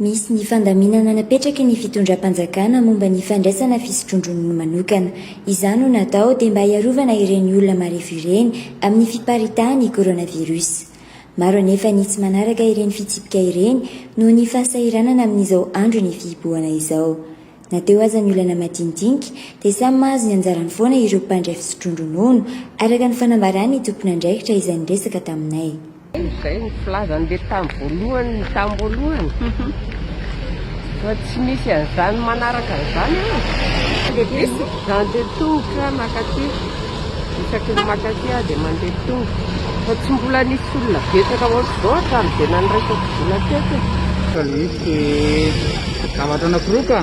Misy ny fandaminana napetraky ny fitondram-panjakana momba ny fandraisana fisotroan-dronono manokana. Izany no natao dia mba hiarovana ireny olona marefo ireny amin'ny fiparitahan'ny coronavirus. Maro anefa ny tsy manaraka ireny fitsipika ireny noho ny fahasahiranana amin'izao andron'ny fihibohana izao. Na teo aza ny olana madinidinika dia samy mahazo ny anjarany foana ireo mpandray fisotroan-dronono, araka ny fanambaran'ny tompon'andraikitra izay niresaka taminay. Izay ny filazan'le tamin'ny voalohany tam-boalohany fa tsy misy an'izany manaraka an'izany an! Za andeha tongotra makaty, isaky ny makaty aho dia mandeha tongotra fa tsy mbola nisy olona betsaka ohatr'izao hatramin'izay nandraisako vola teto e! Misy zavatra anakiroa ka,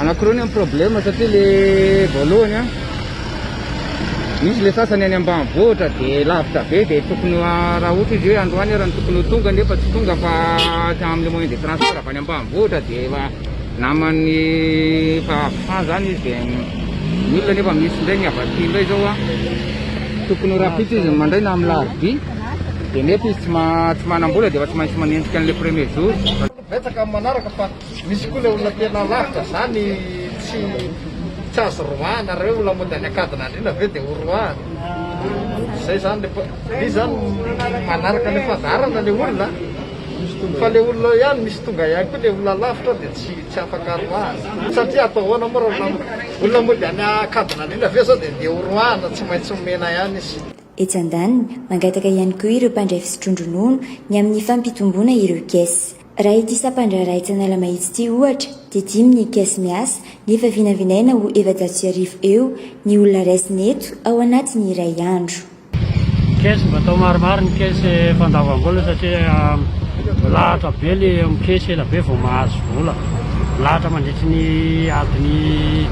anakiroa ny problème satria le voalohany an, Misy le sasany any ambanivohitra de lavitra be de tokony raha ohatra izy hoe androany ary no tokony ho tonga nefa tsy tonga fa amle moyen de transport avy any ambanivohitra de efa naman'ny efa absent zany izy de ny olona nefa misy indray ny avy aty indray zao an tokony ho rahampitso izy mandray na amin'ny larobia de nefa izy tsy manam-bola de efa tsy maintsy manenjika an'le premier jour. Betsaka ny manaraka fa misy koa ilay olona tena lavitra zany tsy tsy azo roahana raha hoe olona mody any Ankadinandriana ve dia ho roahana? Zay zany le misy zany manaraka le fandaharana le olona fa le olona ihany misy tonga ihany koa le olona lavitra dia tsy tsy afaka roahana satria atao ahoana moa raha olona olona mody any Ankadinandriana ve zao dia ndeha ho roahana tsy maintsy omena ihany izy. Etsy andaniny, mangataka ihany koa ireo mpandray fisotroan-dronono ny amin'ny fampitomboana ireo caisse. Raha ity sampan-draharaha etsy Analamahitsy ity ohatra dia dimy ny caisse miasa nefa vinavinaina ho 1400 eo ny olona raisina eto ao anatin'ny iray andro. Caisse mba atao maromaro ny caisse fandavam-bola satria milahatra be le amin'ny caisse ela be vao mahazo vola. Milahatra mandritry ny adiny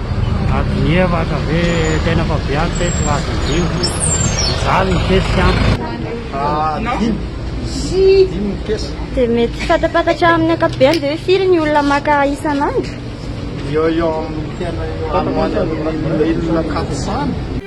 adiny efatra ve tena fa be any tsy adiny dimy dia mijaly ny caisse tsy ampy. Dimy. Dimy ny caisse. Dia mety fantapantatra amin'ny ankapobeny ve hoe firy ny olona maka isan'andro? Eo eo amin'ny tena eo any ho any amin'ny 1400.